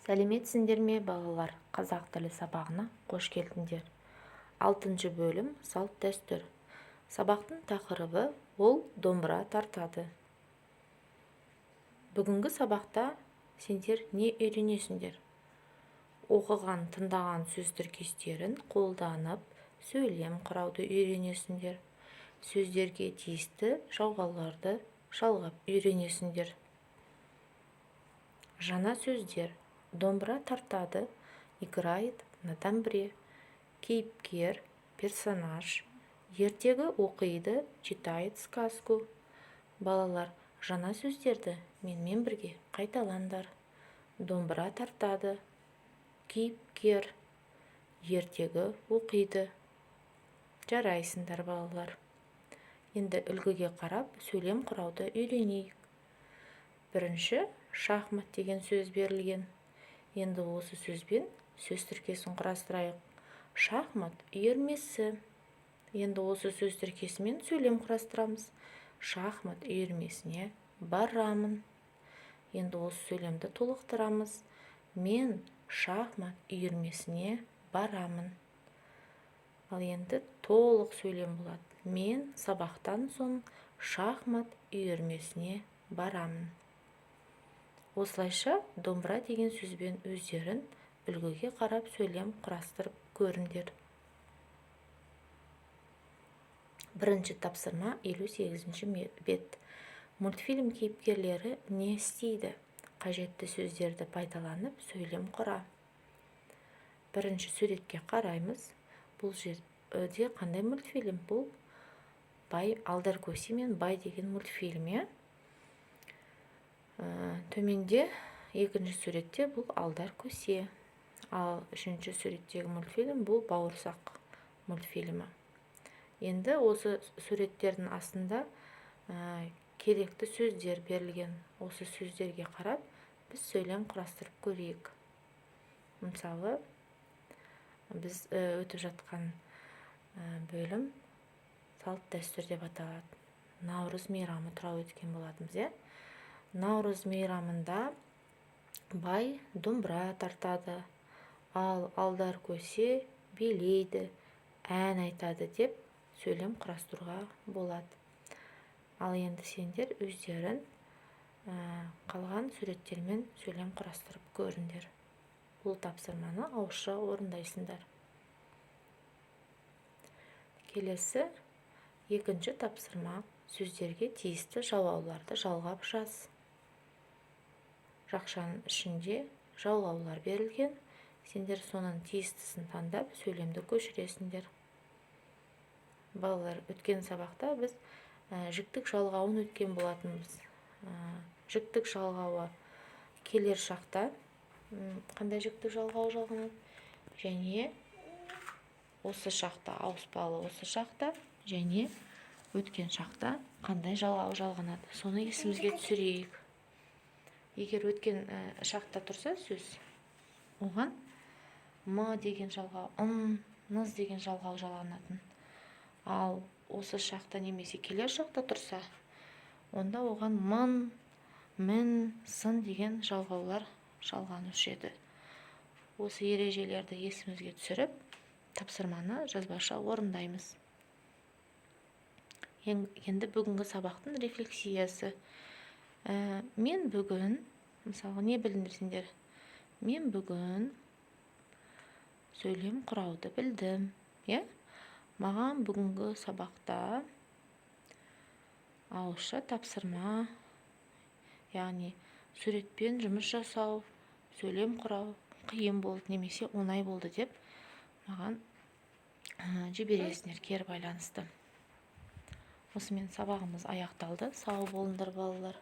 Сәлеметсіңдер ме, балалар! Қазақ тілі сабағына қош келдіңдер. Алтыншы бөлім, салт-дәстүр. Сабақтың тақырыбы: «Ол домбыра тартады». Бүгінгі сабақта сендер не үйренесіңдер? Оқыған, тыңдаған сөз тіркестерін қолданып, сөйлем құрауды үйренесіңдер. Сөздерге тиісті жалғауларды жалғап үйренесіңдер. Жаңа сөздер: домбыра тартады — играет на домбре, кейіпкер — персонаж, ертегі оқиды — читает сказку. Балалар, жаңа сөздерді менімен бірге қайталаңдар: домбыра тартады, кейіпкер, ертегі оқиды. Жарайсыңдар, балалар! Енді үлгіге қарап, сөйлем құрауды үйренейік. Бірінші «шахмат» деген сөз берілген. Енді осы сөзбен сөз тіркесін құрастырайық: шахмат үйірмесі. Енді осы сөз тіркесімен сөйлем құрастырамыз: шахмат үйірмесіне барамын. Енді осы сөйлемді толықтырамыз: мен шахмат үйірмесіне барамын. Ал енді толық сөйлем болады: мен сабақтан соң шахмат үйірмесіне барамын. Осылайша «домбыра» деген сөзбен өздерің үлгіге қарап, сөйлем құрастырып көріңдер. Бірінші тапсырма, 58-ші бет. Мультфильм кейіпкерлері не істейді? Қажетті сөздерді пайдаланып, сөйлем құра. Бірінші суретке қараймыз. Бұл жерде қандай мультфильм? Бұл бай Алдар Көсе мен Бай деген мультфильм, иә. Төменде, екінші суретте, бұл Алдар Көсе, ал үшінші суреттегі мультфильм — бұл «Бауырсақ» мультфильмі. Енді осы суреттердің астында керекті сөздер берілген. Осы сөздерге қарап, біз сөйлем құрастырып көрейік. Мысалы, біз өтіп жатқан бөлім салт дәстүр деп аталады. Наурыз мейрамы туралы өткен болатынбыз, иә. Наурыз мейрамында бай домбыра тартады, ал Алдар Көсе билейді, ән айтады деп сөйлем құрастыруға болады. Ал енді сендер өздерің қалған суреттермен сөйлем құрастырып көріңдер. Бұл тапсырманы ауызша орындайсыңдар. Келесі, екінші тапсырма: сөздерге тиісті жалғауларды жалғап жаз. Жақшаның ішінде жалғаулар берілген. Сендер соның тиістісін таңдап, сөйлемді көшіресіңдер. Балалар, өткен сабақта біз жіктік жалғауын өткен болатынбыз. Жіктік жалғауы келер шақта қандай жіктік жалғауы жалғанады және осы шақта, ауыспалы осы шақта және өткен шақта қандай жалғау жалғанады, соны есімізге түсірейік. Егер өткен шақта тұрса сөз, оған «м» деген жалғау, «ын», «ныз» деген жалғау жалғанатын. Ал осы шақта немесе келер шақта тұрса, онда оған «мын», «мін», «сын» деген жалғаулар жалғанушы еді. Осы ережелерді есімізге түсіріп, тапсырманы жазбаша орындаймыз. Енді бүгінгі сабақтың рефлексиясы. Мен бүгін, мысалы, не білдіңдер сендер? Мен бүгін сөйлем құрауды білдім, иә. Маған бүгінгі сабақта ауызша тапсырма, яғни суретпен жұмыс жасау, сөйлем құрау қиын болды немесе оңай болды деп маған жібересіңдер кері байланысты. Осымен сабағымыз аяқталды. Сау болыңдар, балалар!